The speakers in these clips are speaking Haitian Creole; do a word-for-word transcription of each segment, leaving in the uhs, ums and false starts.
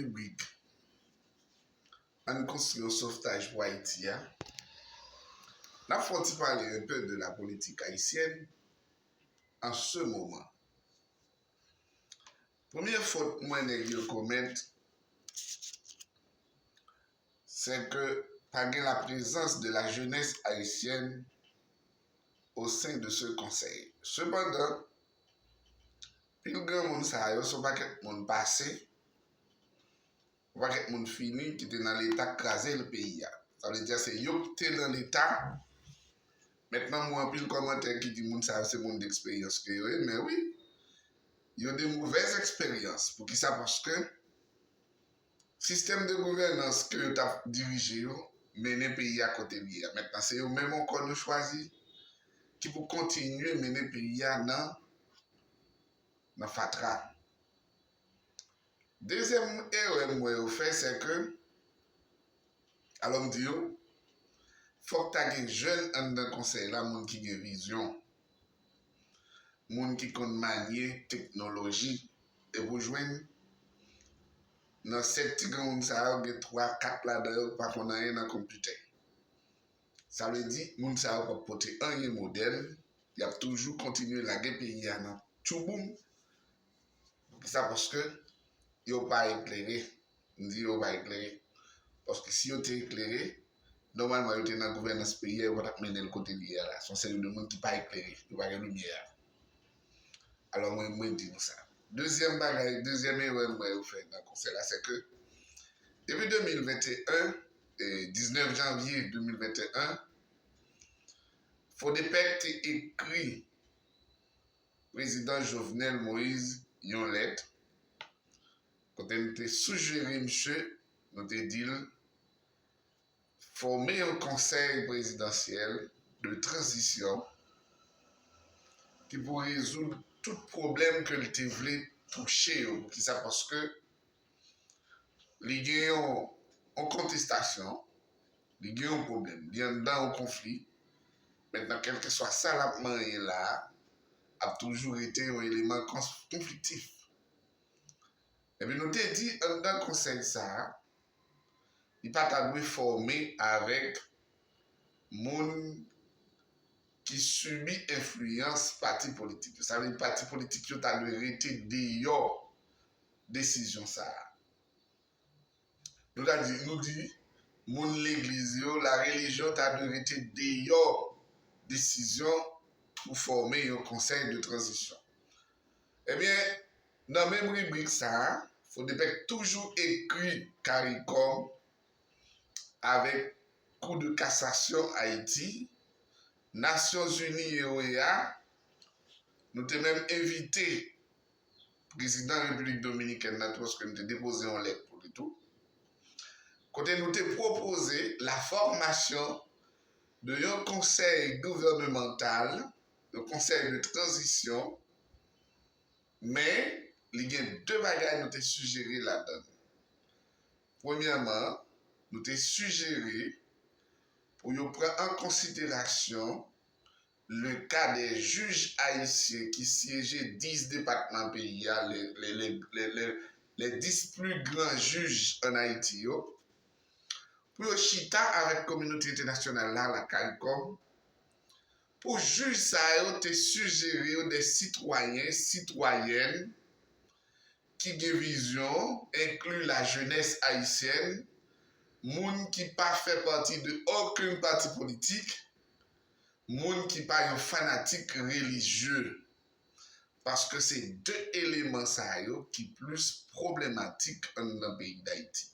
ribrik Ann konstwi yon sovtaj pou Ayiti a, n ap fè yon ti pale un peu de la politique haïtienne en ce moment. Premye fòt m wè nèg yo komèt, se ke pa gen la présence de la jeunesse haïtienne au sein de ce conseil. Sepandan, pil granmoun sa yo, se yon pakèt moun pase, yon pakèt moun fini ki te nan Leta k kraze l peyi a. Sa vle di, se yo ki te nan Leta. Mentnan, m wè anpil kòmantè ki di moun sa yo se moun deksperyans ke yo ye, men wi, yo de movèz eksperyans. Poukisa? Paske sistèm de gouvènans ke yo t ap dirije yo mennen peyi a kote l ye a. Mentnan, se yo menm ankò nou chwazi ki pou kontinye mennen peyi a nan, nan fatra. Dezyèm erè m wè yo fè, se ke, alò m di yo, fòk ta gen jèn anndan konsèy la, moun ki gen vizyon, moun ki konn manye teknoloji. E pou jwenn nan sèt ti granmoun sa yo, gen twa, kat ladan yo ki pa konn anyen nan konpitè. Sa vle di, moun sa yo p ap pote anyen modèn, y ap toujou kontinye lage peyi a nan tchouboum. Poukisa? Paske yo pa eklere. M di yo pa eklere. Paske si yo te eklere, nòmalman yo te nan gouvènans peyi a, yo pa t ap mennen l kote l ye a la. Se yon seri de moun ki pa eklere, yo pa gen limyè a. Alò, mwen, mwen di nou sa. Dezyèm bagay, dezyèm erè m wè yo fè nan konsèy la, se ke depi de mil venteyen, e, diznèf janvye de mil venteyen, Fodepec te ekri prezidan Jovenel Moïse yon lèt kote nou te sijere misye, nou te di l fòme yon konsèy prezidansyèl de tranzisyon ki pou rezoud tout pwoblèm ke l te vle touche yo. Poukisa? Paske li gen yon, yon kontestasyon, li gen yon pwoblèm, li anndan yon konfli. Mentnan, kèlkeswa sa l ap manyen la a, ap toujou rete yon eleman kons-, konfliktif. Epi nou te di, anndan konsèy sa a, li pa ta dwe fòme avèk moun ki sibi enfliyans pati politik yo. Sa vle di, pati politik yo ta dwe rete deyò desizyon sa a. Nou ta di, nou di, moun legliz yo, la relijyon ta dwe rete deyò desizyon pou fòme yon konsèy de tranzisyon. Ebyen, nan menm ribrik sa a, Fodepec toujou ekri CARICOM avèk Kou de Kasasyon Ayiti, Nasyonzini e OEA, nou te menm envite prezidan Repiblik Dominikèn nan tou, paske nou te depoze yon lèt pou li tou, kote nou te pwopoze la formation de yon konsèy gouvènemantal, yon konsèy de tranzisyon, men li gen de bagay nou te sijere ladan l. Premyèman, nou te sijere pou yo pran an konsiderasyon le cas des juges haïtiens ki syeje dis depatman peyi a, les, les, les, les, les, les dix plus grands juges en Haïti yo, pou yo chita avèk kominote entènasyonal la, la CARICOM, pou jij sa yo te sijere yo de sitwayen, sitwayèn ki gen vizyon, enkli la jeunesse haïtienne, moun ki pa fè pati de okenn pati politik, moun ki pa yon fanatik relijye. Paske se de eleman sa yo ki plis pwoblematik anndan peyi Dayiti.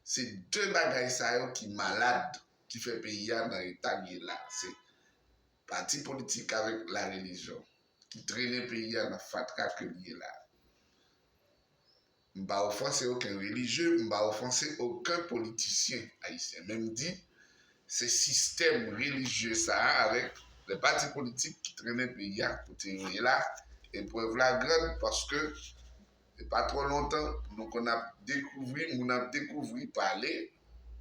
Se de bagay sa yo ki malad, ki fè peyi a nan eta l ye la. Se pati politik avèk la relijyon ki trennen peyi a nan fatra ke l ye la. M pa ofanse okenn relijye, m pa ofanse okenn politisyen ayisyen. Men m di, se sistèm relijye sa a avèk lè pati politik ki trennen peyi a kote yo ye la. E prèv la grand, paske se pa twò lontan, nou konn ap dekouvri, moun ap dekouvri, pale,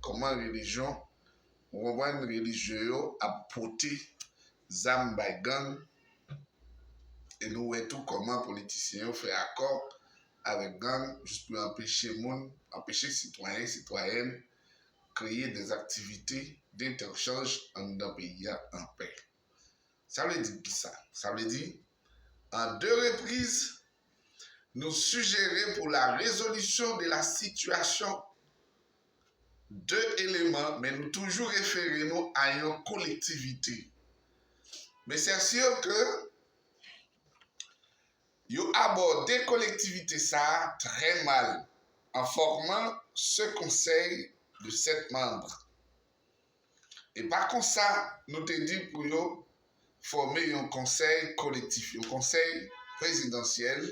kòman relijyon, ou konprann, relijye yo ap pote zam bay gang. E nou wè tou kòman politisyen yo fè akò avèk gang, jis pou yo anpeche moun, anpeche sitwayen, sitwayèn kreye dèzaktivite dentèchanj anndan peyi a anpè. Sa vle di kisa? Sa vle di, an de repriz, nou sijere pou la rezolisyon de la sitiyasyon de eleman, men nou toujou refere nou a yon kolektivite. Men se si ke yo abòde kolektivite sa a trè mal an fòman se konsèy de sèt manm. E pa konsa nou te di pou yo fòme yon konsèy kolektif, yon konsèy prezidansyèl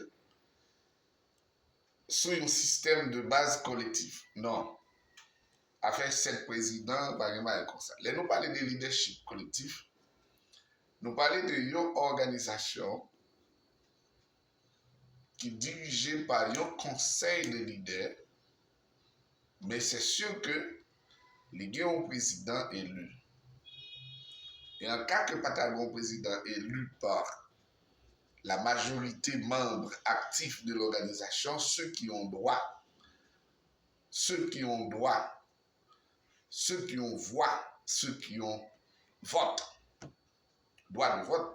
sou yon sistèm de baz kolektif. Non. Afè sèt prezidan, pa gen bagay konsa. Lè nou pale de lidèchip kolektif, nou pale de yon òganizasyon ki dirije pa yon konsèy de lidè, men se si ke li gen yon prezidan eli. E an ka ke pa ta gen yon prezidan eli pa la majorité membre actif de l'organisation, ceux qui ont droit, ceux qui ont droit, ceux qui ont voix, ceux qui ont vote, droit de vote.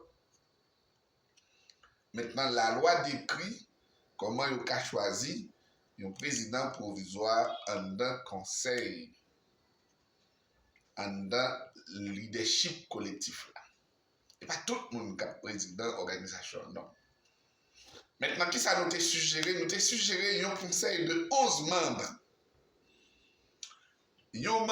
Mentnan, lalwa dekri kòman yo ka chwazi yon prezidan pwovizwa anndan konsèy, anndan lidèchip kolektif la. E pa tout moun k ap prezidan òganizasyon an, non. Mentnan, kisa nou te sijere? Nou te sijere yon konsèy de onz manm. Yon manm